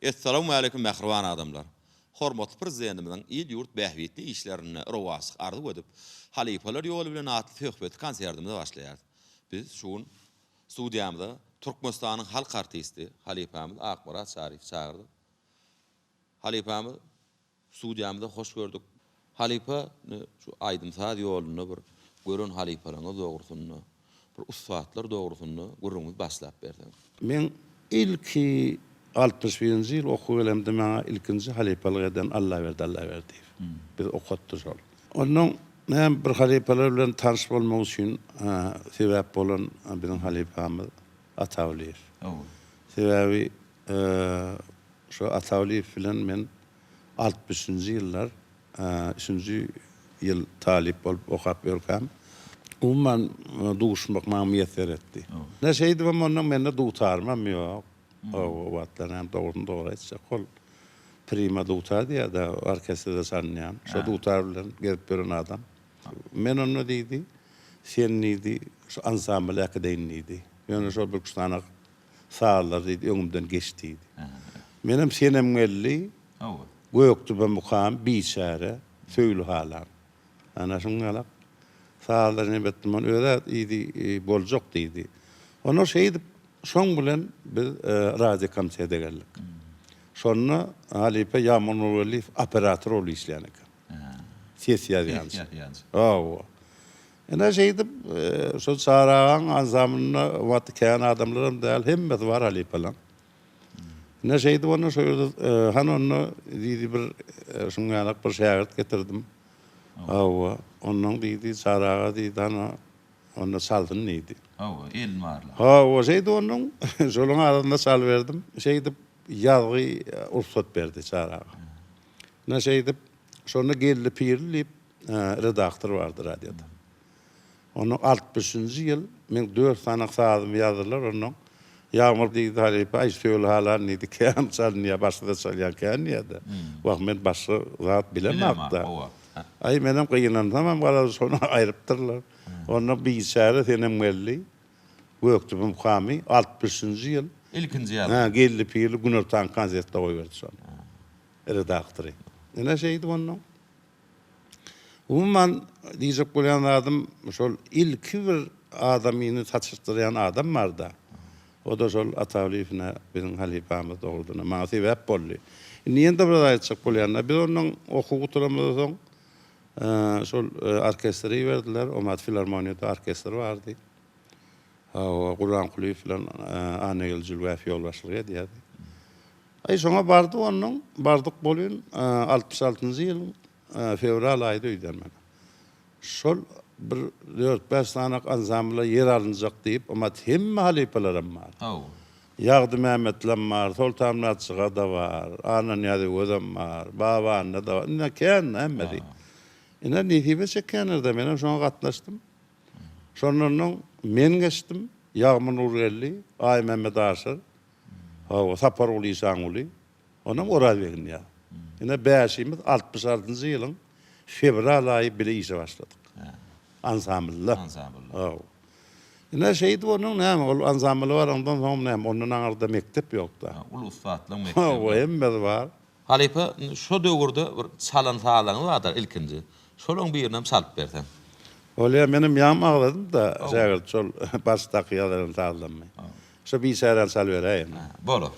Essalawmaleýkum mähriban adamlar! Hormatly Prezidentimiziň il-ýurt bähbitli işlerinde rowaçlyk arzuw edip, Halypalar ýoly bilen atly söhbetli konsertimize başlaýarys. Biz şu gün studiýamyza Türkmenistanyň halk artisti, halypamyz Akmyrat Çaryýewi çagyrdyk. Halypamyz Studiýamyzda hoş gördük. Halypa indi şu aýdym-saz ýolunda bir gören halypalaryňyz dogrusynda, bir ussatlar dogrusynda gürrüňimizi başlap berseňiz. Men ilki 61 nji ýyl okuwa gelemde maňa ilkinji halypalyk eden Allaberdi Allaberdiýew. Bizi okatdy şol. Onnoň hem bir halypalar bilen tanyş bolmak üçin sebäp bolan biziň halypamyz Atagulyýew. Sebäbi Şo Atagulyýew bilen men altmyşynjy ýyllar üçünji ýyl talyp bolup okap ýörkäm, umuman duşmak maňa miýesser etdi. Ine şeýdibem onnoň mende dutarymam ýok. O wagtlar näme dogrusyny dogry aýtjak ol prima dutar diýýär-dä orkestrde çalynýan. Şo dutar bilen gezip ýören adam. Men onda diýdi, sen diýdi, şu ansambla äkideýin diýdi. Ýöne şol birküç sany Sazlar diýdi, öňümden geç diýdi. Menem senem geldi, Gökdübe mukam, biçäre, Söýli halam. Ana şuň ýalak sazlar neme etdim, ony öz-ä diýdi, boljak diýdi. Onda şeýdip, şoň bilen biz radiokomitete geldik. Şonda halypa Ýagmyr Nurgeldiýew operator bolup işleýän eken. Ses ýazýançy. Hawa. Ine şeýdip, şol Çary agaň ansamblynda wagty kän adamlaram däl, hemmesi bar halypalaň. Ine şeýdip onda şo ýerde, hany onda diýdi bir şuň ýalak bir şägirt getirdim. Hawa, onnoň diýdi, Çary aga diýdi, hany onda çalsyn diýdi. Hawa, elini barlap. Hawa, şeýdip onnoň şolaň arasynda çalyberdim. Şeýdip ýazgy rugsat berdi Çary aga. Ine şeýdip, şonda Geldi Pirli diýip redaktor bardy radioda. Ondan altmyşynjy ýyl meň dört sany sazymy ýazdylar ondan. Ýagmyr diýdi halypa, aý söýli halan diýdi, kän çalynýar, başga-da çalýan kän diýýär-de. Wah, men başga zat bilemok-da. Aý, menem gynansamam garaz şony aýrypdyrlar. Onda biçäre senem geldi. Gökdepe mukamy altmyşynjy ýyl. Ilkinji ýazgy. Hä, Geldi Pirli günortan konsertde goýberdi şony. Redaktory. Ine şeýdip ondan. Umuman, diýjek bolýan zadym, şol ilki bir adamyny saçyşdyrýan adam bar-da, o-da şol Atagulyýew ine biziň halypamyz dogrudan maňa sebäp boldy. Indi ýene-de bir zat aýtjak bolýan-da, biz ondan okuw gutaramyzdan soň şol orkestre iberdiler, Omat filarmoniýada orkestr bardy. Hawa, Gurban Kulyýew bilen Annageldi Jülgäýew ýolbaşçylyk edýärdi. Aý, şoňa bardyk onnoň, bardyk bolýyn, 66-njy ýylyň fewral aýydy öýdýän men. Şol bir dört-bäş sany ansambla ýer alynjak diýip, omat hemme halypalaram bar. Hawa. Ýagdy Mämmetlem bar, Soltanmyrat Jyga-da bar, Annanyýaz Öwezem bar, Baba Anna-da bar, ine kän hemmesi. Ine nesibe çekýänler-de, menem şoňa gatnaşdym. Şondan soň men geçdim, Ýagmyr Nurgeldi, Aýmämmet Aşyr, Hawa, Saparguly Işanguly, onam Oraz Beginýaz. Ine, bäşimiz 66-njy ýylyň fewral aýy bile işe başladyk. Ansamblda. Ansamblda. Hawa. Ine, şeýdip onuň näme, ol ansambla barandan soňam näme, ondan aňyrda mekdep ýok-da. Uly ussatlygyň mekdebi. Hawa, hemmesi bar. Halypa, şo döwürde bir çalan sazyňyz bardyr ilkinji. Şolaň birinem çalyp berseň. Bolýa, menem ýaňy agzadym-da, şägirt, şol başdaky ýazaran sazlammy. Şo biçäräni çalyberäýiň. Bolar.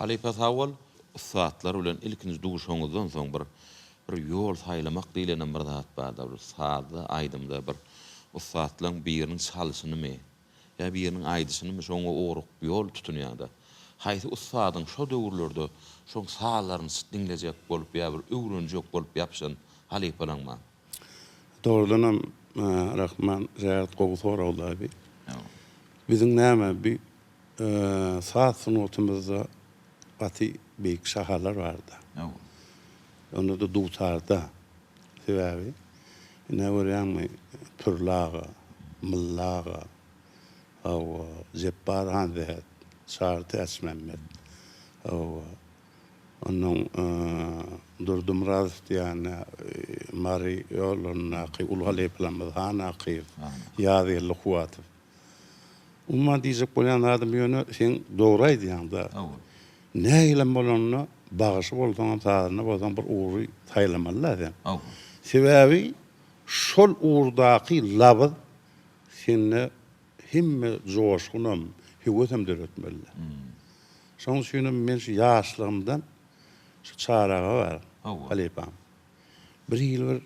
Halypa sag bol. Ussatlar bilen ilkinji duşaňyzdan soň bir bir ýol saýlamak diýlenem bir zat barda bir sazda aýdymda bir ussatlaň biriniň çalşynymy ýa biriniň aýdyşynymy şoňa ugrugyp ýol tutunýaňda haýsy ussadyň şo döwürlerde şoň sazlaryny diňlejek bolup ýa bir öwrenjek bolup ýapyşan halypalaň bar. Dogrudanam Rahman jägird gowy soragda bi. Biziň näme bi saz sungatymyzda gaty beýik şahalar barda. Onda-da dutarda. Sebäbi ine görýäňmi Pürli aga, Mylly aga, hawa, Jepbar Hansähet, Çary Täçmämmet, hawa, Onnoň Durdy Myradow diýýän Mary ýollaryndaky uly halypalarymyz Han Akyýew, Ýazgeldi Kuwwatow. Umuman diýjek bolýan zadym ýöne sen dogry aýdýaňda. Nähilem bolanda bagşy bolsaňam sazanda bolsaň bir ugry saýlamaly-da sen. Sebäbi şol ugurdaky labyz sende hemme joşgunam, höwesem döretmeli. Şonuň üçinem men şu ýaşlygymdan şu Çary aga bar, halypam. Bir hili bir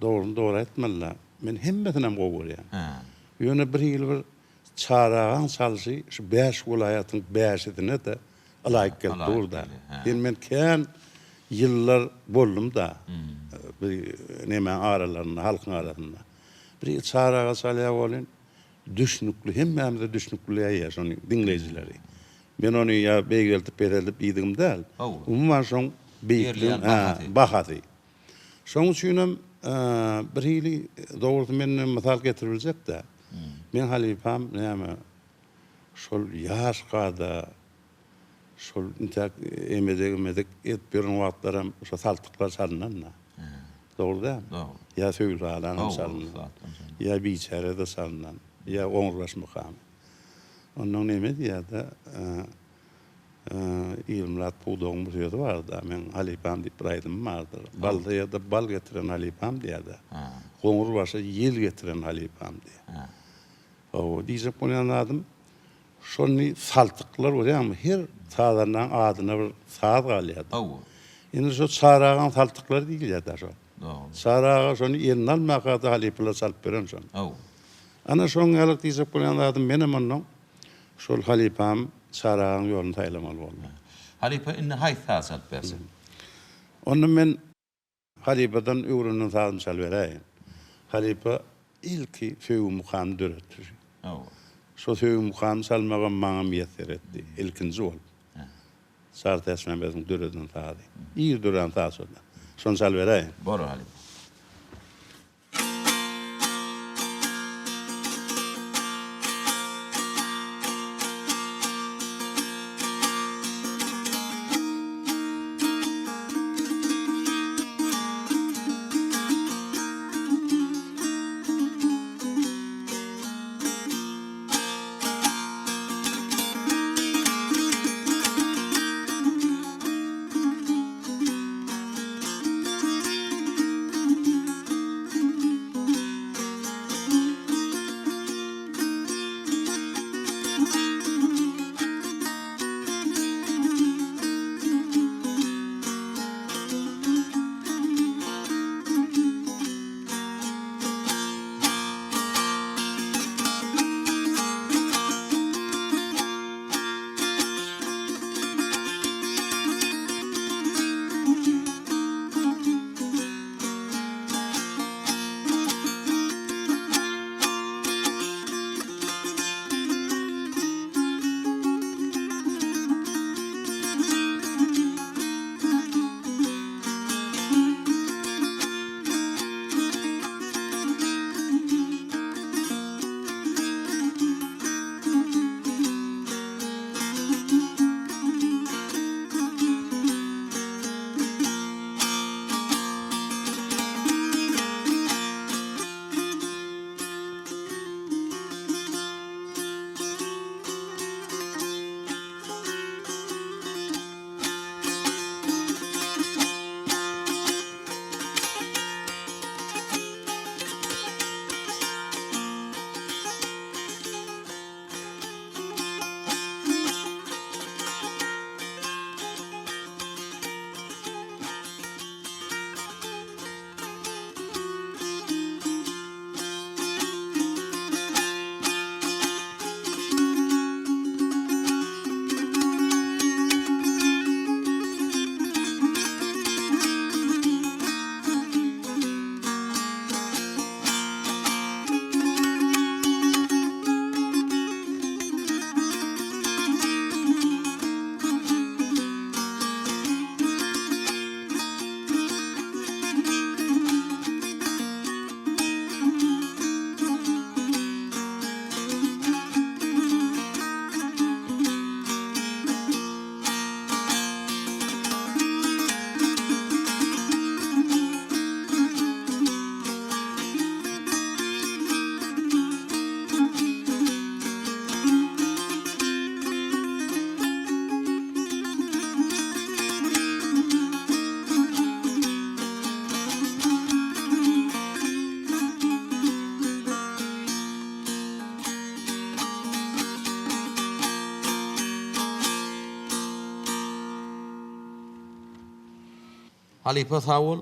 dogryny dogry aýtmaly-da, men hemmesinem gowy görýän. Ýöne bir hili bir Çary agaň çalşy şu bäş welaýatyň bäşisine-de ylaýyk gelip dur-da. Sen men kän ýyllar boldum-da bu nemäň aralarynda, halkyň arasynda. Bir hili Çary aga çalýar welin, Düşnükli, hemmämize düşnükli ýa şony diňleýjileri. Men ony ýa beýgeltip peseldip diýdigim däl. Umuman şoň beýikligiň bahasy. Şoň üçinem bir hili dogrusy men mysal getirip biljek-dä. Meň halypam näme şol ýaşka-da Şol intäk emedek-emedek edip ýören wagtlaram şo saltyklar çalynanda. Dogry dälmi? Dogry. Ýa Söýünhalanam çalynan. Ýa Biçäre-de çalynan. Ýa Goňurbaş mukamy. Onnoň neme diýýär-de, Ilmyrat Pudagyň bir sözi bar-da, meň halypam diýip bir aýdymym bardyr. Baldaýa-da bal getiren halypam diýýär-de. Goňurbaşa ýel getiren halypam diýýär. Hawa, diýjek bolýan zadym, Şony saltyklar görýäňmi, her sazandaň adyna bir saz galýar-da. Hawa. Indi şo Çary agaň saltyklary diýilýär-dä şo. Dogry. Çary aga şony eline almaka-da halypalar çalyp beren şony. Hawa. Ana şoň ýaly diýjek bolýan zadym menem onnoň şol halypam Çary agaň ýoluny saýlamaly boldum. Halypa indi haýsy sazy çalyp berjek? Onda men Halypadan öwrenen sazymy çalyberäýin. Halypa ilki Söýgi mukamy döretdi. Hawa. Şo Söýgi mukamy çalmagam maňa miýesser etdi. Ilkinji bolup. Çary Täçmämmediň döreden sazy. Ir dörän saz şo-da. Şony çalyberäýin. Bolar halypa. Halypa sag bol.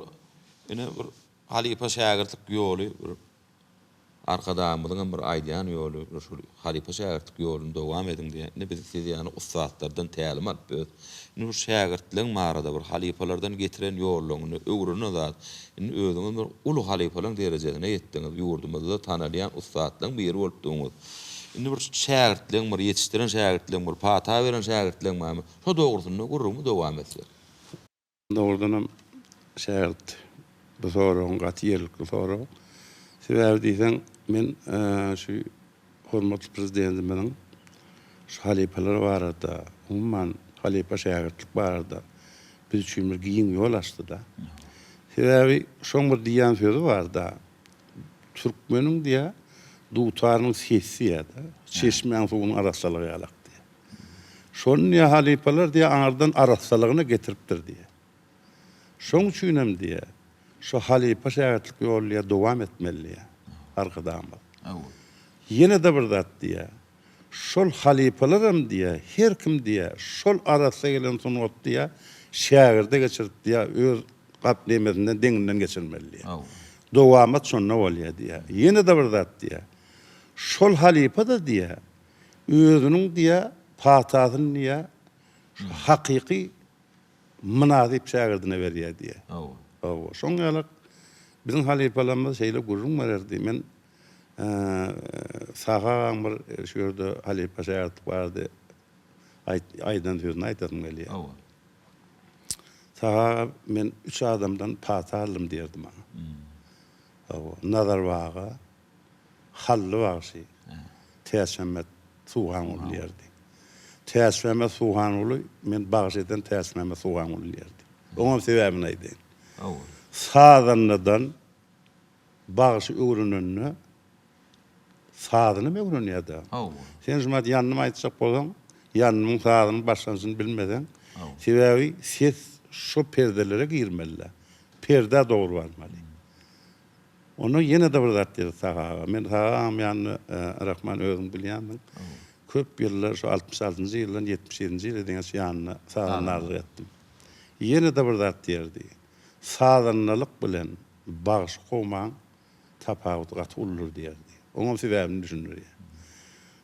Ine bir halypa şägirtlik ýoly bir Arkadagymyzyň hem bir aýdýan ýoly bir şul halypa şägirtlik ýoluny dowam ediň diýýär. Indi biz siz ýaly ussatlardan tälim alyp öz indi bu şägirtligiň barada bir halypalardan getiren ýollaryňy öwrenen zat. Indi özüňiz bir uly halypalaryň derejesine ýetdiňiz. Ýurdumyzda tanalýan ussatlaryň biri bolup durňyz. Indi bir şägirtligiň bir ýetişdiren şägirtligiň bir pata beren şägirtligiň barmy? Şo dogrusynda gürrüňi dowam etsek. Dogrudanam şägirt bu soragyň gaty ýerlikli sorag. Sebäbi diýseň men şu hormatly Prezidentimiziň şu halypalar barada, umuman halypa şägirtlik barada biz üçin bir giň ýol açdy-da. Sebäbi şoň bir diýýän sözi bar-da, türkmeniň diýýär, dutarynyň sesi diýýär-de, çeşmäň suwunyň arassalygy ýalak diýýär. Şony diýýär, halypalar diýýär, aňyrdan arassalygyna getiripdir diýýär. Şoň üçinem diýýär, şo halypa-şägirtlik ýoly diýýär, dowam etmeli diýýär, Arkadagymyz. Ýene-de bir zat diýýär, şol halypalaram diýýär, her kim diýýär, şol arassa gelen sungaty diýýär, şägirde geçirip diýýär, öz gap nemesinden, deňinden geçirmeli diýýär. Dowamat şonda bolýar diýýär. Ýene-de bir zat diýýär, şol halypa-da diýýär, Özüniň diýýär, patasyny diýýär, şu hakyky mynasyp şägirdine berýär diýýär. Hawa. Hawa. Şoň ýaly biziň halypalarymyz şeýle gürrüň bererdi. Men Sahy agaň bir şu ýerde halypa şägirtlik barada aýdan sözüni aýdasym gelýär. Hawa. Sahy aga men üç adamdan pata aldym diýerdi maňa. Hawa. Nazar baga, Hally bagşy, Täçmämmet Suhanguly diýerdi. Täçmämmet Suhanguly, men bagşy eden Täçmämmet Suhanguly diýerdi. Oňam sebäbini aýdaýyn. Sazandadan bagşy öwrenende sazynam öwrenýär-dä. Sen şumat ýandym aýtjak bolsaň, ýandymyň sazynyň başlanyşyny bilmeseň, sebäbi ses şo perdelere girmeli-dä. Perdä dogry barmaly. Onda ýene-de bir zat diýdi Sahy aga. Men Sahy agaň ýanynda, Rahman özüň bilýänsiň, köp ýyllar, şu 66-njy ýyldan 77-nji ýyla deňeç ýanynda sazandarlyk etdim. Ýene-de bir zat diýerdi. Sazandalyk bilen bagşy kowmaň tapawudy gaty uludyr diýerdi. Oňam sebäbini düşündirýär.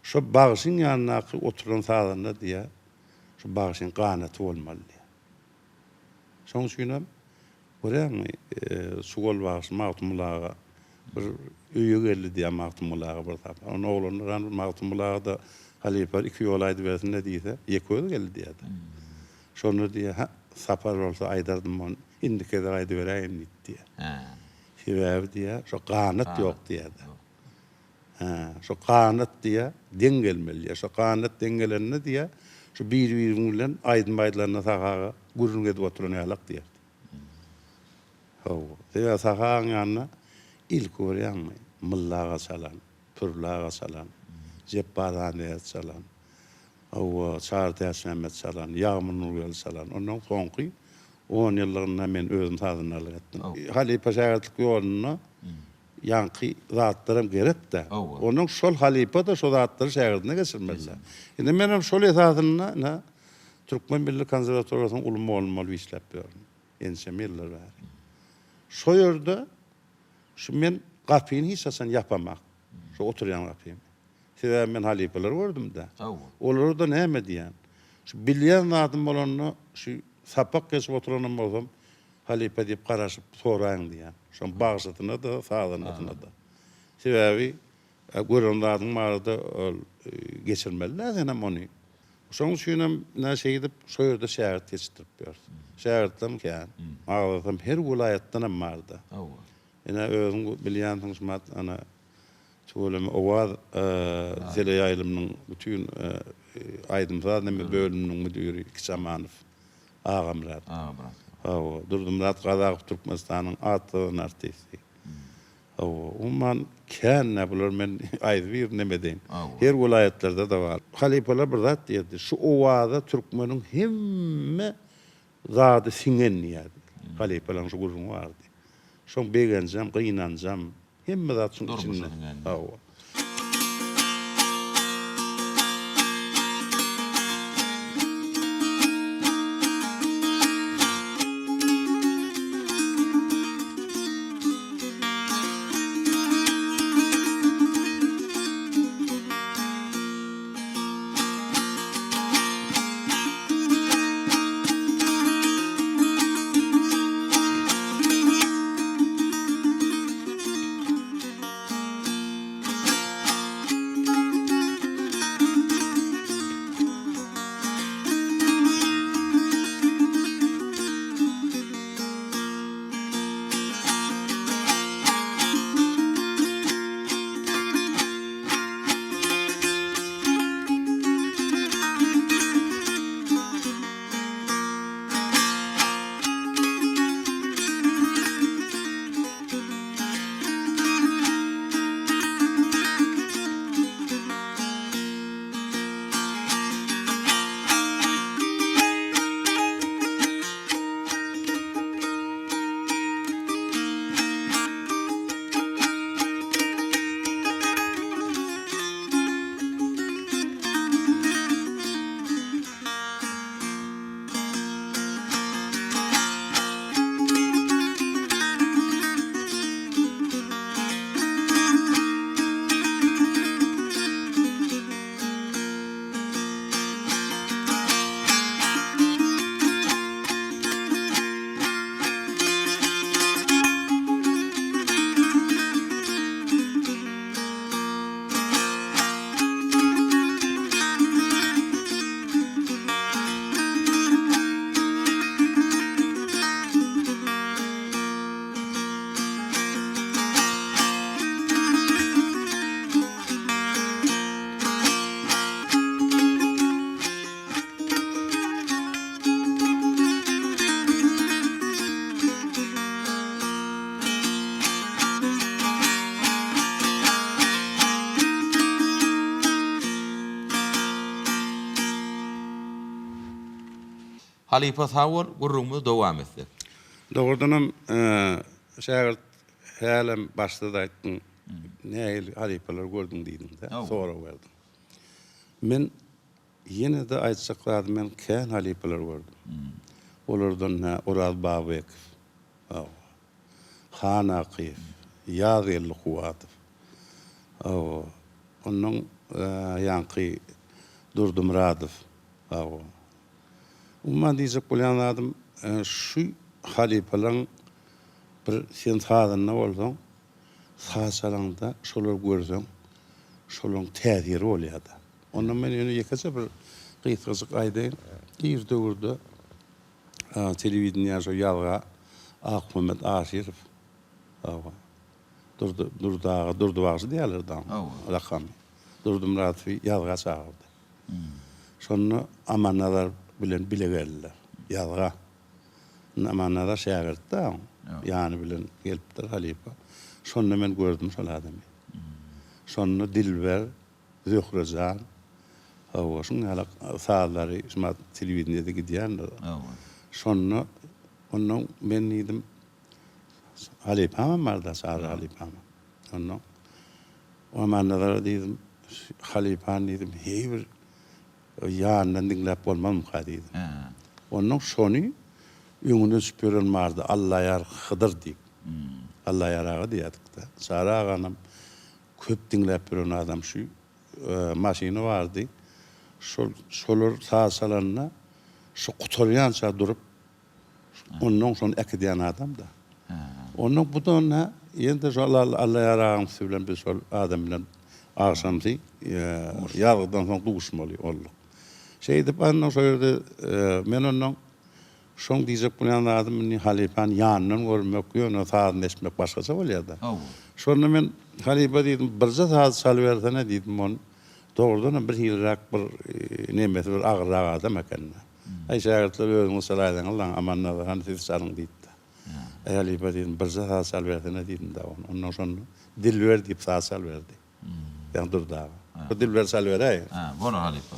Şo bagşyň ýanyndaky oturan sazanda diýýär, şu bagşyň ganaty bolmaly diýýär. Şonuň üçinem Görýäňmi, Çuwal bagşy Magtymguly aga bir öýe geldi diýýär Magtymguly aga bir sapar. Onda oglanlar hany bir Magtymguly aga-da halypa iki ýol aýdybersin-le diýse, ýeke özi geldi diýýär-de. Şonda diýýär, Hä, sapar bolsa aýdardym ony, indiki gezek aýdyberäýin diýdi diýýär. Sebäbi diýýär, şo ganat ýok diýýär-de. Hä, şo ganat diýýär, deň gelmeli diýýär. Şo ganat deň gelende diýýär, şu bir-biriň bilen aýdym aýdylanda Sahy aga gürrüň edip oturan ýalak diýerdi. Hawa. Sebäbi Sahy agaň ýanynda ilki görýäňmi, Mylla aga çalan, Pürli aga çalan, Jepbar Hanberdi çalan, hawa, Çary Täçmämmet çalan, Ýagmyr Nurgeldi çalan. Ondan soňky on ýyllygynda men özüm sazandarlyk etdim. Halypa-şägirtlik ýolunda ýaňky zatlaram gerek-dä. Onuň şol halypa-da şo zatlary şägirdine geçirmeli-dä. Indi menem şol esasynda ine Türkmen milli konserwatoriýasynyň uly mollum bolup işläp ýörün. Ençeme ýyllar bäri. Şo ýerde şu men gapyny hiç haçan ýapamak. Şo oturýan gapymy. Sebäbi men halypalary gördüm-dä. Olara-da näme diýýän. Şu bilýän zadym bolanda şu sapak geçip oturanam bolsam halypa diýip garaşyp soraýyň diýýän. Şoň bagşysyna-da, sazandasyna-da. Sebäbi gören zadyň barada ol geçirmeli-dä senem ony. Şonuň üçinem ine şeýdip şo ýerde şägirt ýetişdirip ýörüs. Şägirtlerim kän. Agzasam her welaýatdanam bar-da. Ine özüň bilýänsiň şumat ana tüweleme Owaz teleýaýlymynyň bütin aýdym-saz neme bölüminiň müdiri Kiçi Amanow Agamyrat. Agamyrat. Hawa, Durdymyrat Gazakow Türkmenistanyň at gazanan artisti. Hawa, umuman kän-dä bular men aýdy birini neme edeýin. Her welaýatlarda-da bar. Halypalar bir zat diýerdi, şu owaza türkmeniň hemme zady siňen diýerdi. Halypalaryň şu gürrüňi bardy. Şoň begenjem, gynanjam, hemme zat şuň içinde. Hawa. Halypa sag bol, gürrüňimizi dowam etsek. Dogrudanam şägirt hälem başda-da aýtdyň, nähili halypalary gördüň diýdiň-de, sorag berdiň. Men ýene-de aýtjak zadym men kän halypalary gördüm. Olardan hä Oraz Babekow, hawa, Han Akyýew, Ýazgeldi Kuwwatow, hawa, onnoň ýaňky Durdy Myradow, hawa. Umuman diýjek bolýan zadym şu halypalaryň bir sen sazanda bolsaň, saz çalaňda şolary görseň, şolaryň täsiri bolýar-da. Ondan men ýöne ýekeje bir gysgajyk aýdaýyn. Ir döwürde telewideniýä şo ýazga Akmämmet Aşyrow, hawa, Durdy, Durdy aga, Durdy bagşy diýýärlerdi oň lakamy. Durdy Myradowy ýazga çagyrdy. Şonda Amannazar bilen bile geldiler. Ýazga. Indi Amannazar şägirtdi oň. Ýany bilen gelipdir halypa. Şonda men gördüm şol adamy. Şonda Dilber, Zöhrejan, hawa, şuň ýaly sazlary şumat telewideniýede gidýändir. Şonda ondan men diýdim, halypamam barda, Çary halypamam. Ondan Amannazara diýdim, halypany diýdim, heý bir ýanyndan diňläp bolmazmyka diýdim. Ondan şony öňüne düşüp ýören bardy, Allaýar Hydyr diýip. Allaýar aga diýýärdik-de. Çary aganam köp diňläp ýören adam şu maşyny bardy. Şol şolar saz çalanda şu gutarýança durup Ondan şony äkidýän adam-da. Ondan bu da onda ýene-de şol Allaýar agaň üsti bilen biz şol adam bilen agşamsy ýazgydan soň duşmaly bolduk. Şeýdip ondan şo ýerde men ondan şoň diýjek bolýan zadym indi halypany ýanyndan görmek, ýöne sazyny eşitmek başgaça bolýar-da. Şonda men halypa diýdim, birje saz çalybersene diýdim, ony dogrudanam bir hiliräk bir nemesi bir agyrrak adam eken-de. Aý şägirtler özüňiz çalaýsaňyzlaň, Amannazar hany siz çalyň diýipdi. Aý halypa diýdim, birje saz çalybersene diýdim-de ony. Ondan şonda Dilber diýip saz çalyberdi. Ýagny Durdy aga. Şu Dilberi çalyberäý. Hä, bolar halypa.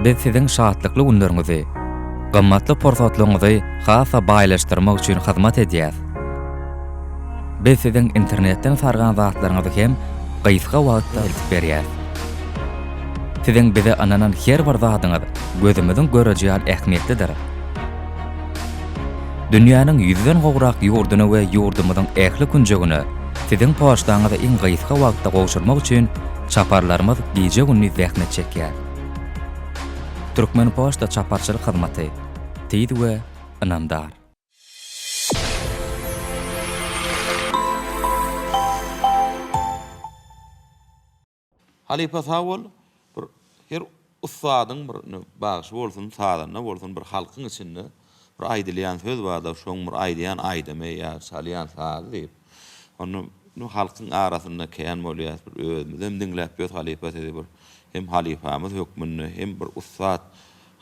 Biz siziň şatlykly günleriňizi, gymmatly pursatlaryňyzy has-da baýlaşdyrmak üçin hyzmat edýäs. Biz siziň internetden sargan zatlaryňyzy hem gysga wagtda eltip berýäs. Siziň bize ynanan her bir zadyňyz gözümiziň göreji ýaly ähmiýetlidir. Dünýäniň ýüzden gowrak ýurduna we ýurdumyzyň ähli künjegine siziň poçtaňyzy iň gysga wagtda gowşurmak üçin çaparlarymyz gije-gündiz zähmet çekýär. Türkmenpoçta çaparçylyk hyzmaty, tiz we ynamdar. Halypa sag bol bir her ussadyň bir indi bagşy bolsun sazanda bolsun bir halkyň içinde bir aýdylýan söz barda şoň bir aýdýan aýdymy ýa çalýan sazy diýip onda indi halkyň arasynda kän bolýas bir özümizem diňläp ýös halypa sizi bir hem halypamyz hökmünde hem bir ussat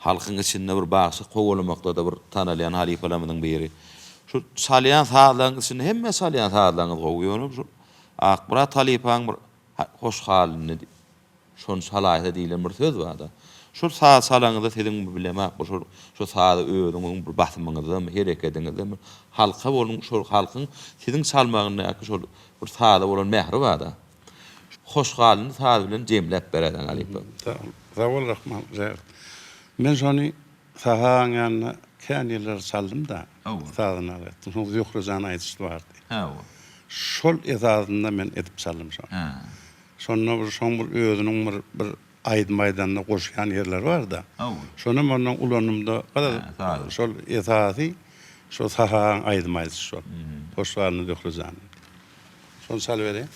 halkyň içinde bir bagşy kowalamakdada bir tanalýan halypalarymyzyň biri şu çalýan sazlaryň içinde hemme çalýan sazlaryňyz gowy ýöne şu Akmyrat halypaň bir Hoş gal indi şony çalaýsa diýlen bir söz barda. Şol saz çalaňyzda siziň bilemok bir şol şo sazy özüňiziň bir basymyňyzdamy, herekediňizdemi halka bolan şol halkyň siziň çalmagyndaky şol bir saza bolan mähri barda. Hoş gal indi saz bilen jemläp beräýseň halypa. Sag bol. Sag bol Rahman Jägert. Men şony Sahaň ýanynda kän ýyllar çaldym-da, sazyny alyp etdim. Soň Zöhre jan aýdyşy bardy. Şol esasynda men edip çaldym şony. Şonda bir şoň bir özüniň bir bir aýdym aýdanda goşýan ýerleri bar-da. Şonam ondan ulandym-da, garaz, şol esasy şo Sahaň aýdym aýdyşy şol. Hoş galyn Zöhre jan. Şony çalybereýin.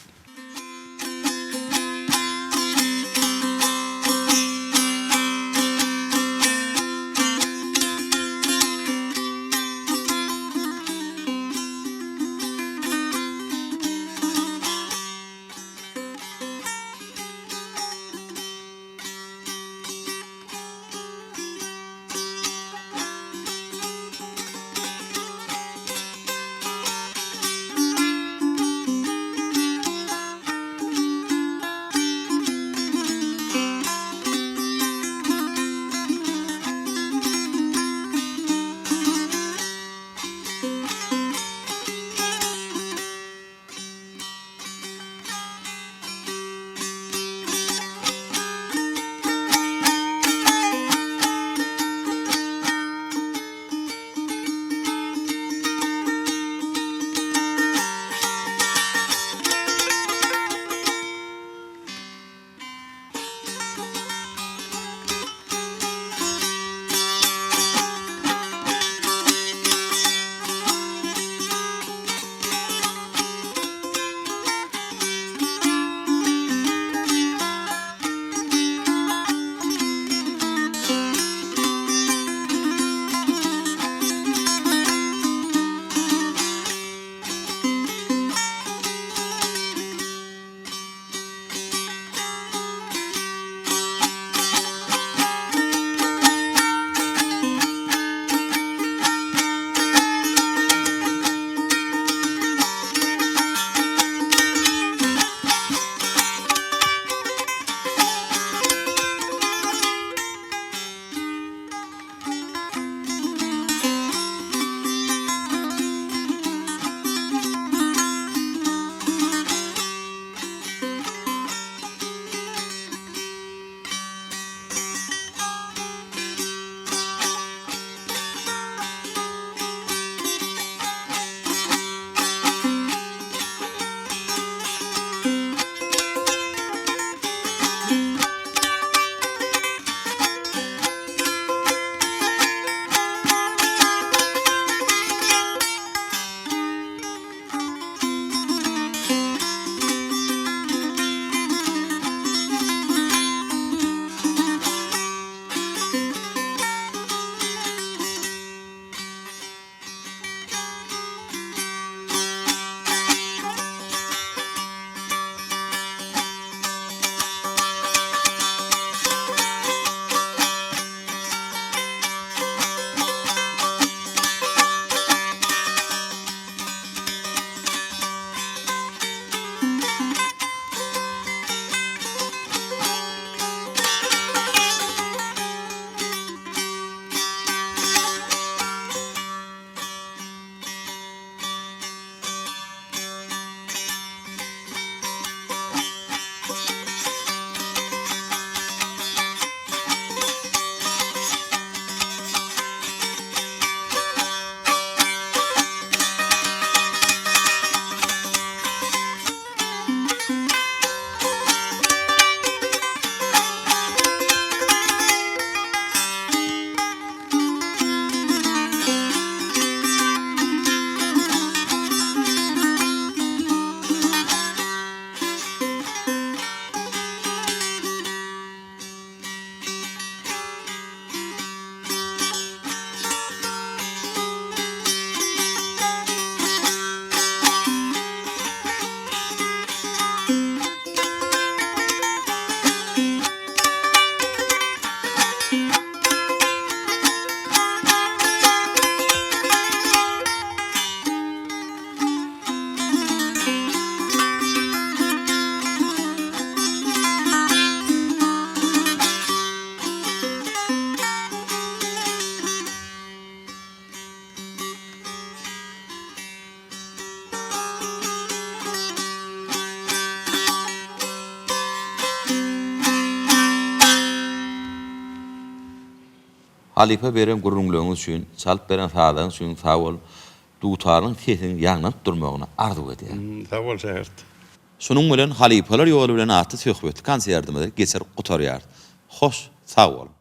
Halypa beren gürrüňleriňiz üçin, çalyp beren sazaryňyz üçin sag bol. Dutaryň sesiniň ýaňlanyp durmagyny arzuw edýän. Sag bol şägirt. Şunuň bilen Halypalar ýoly bilen atly söhbetli konsertimizi geçirip gutarýarys. Hoş sag boluň.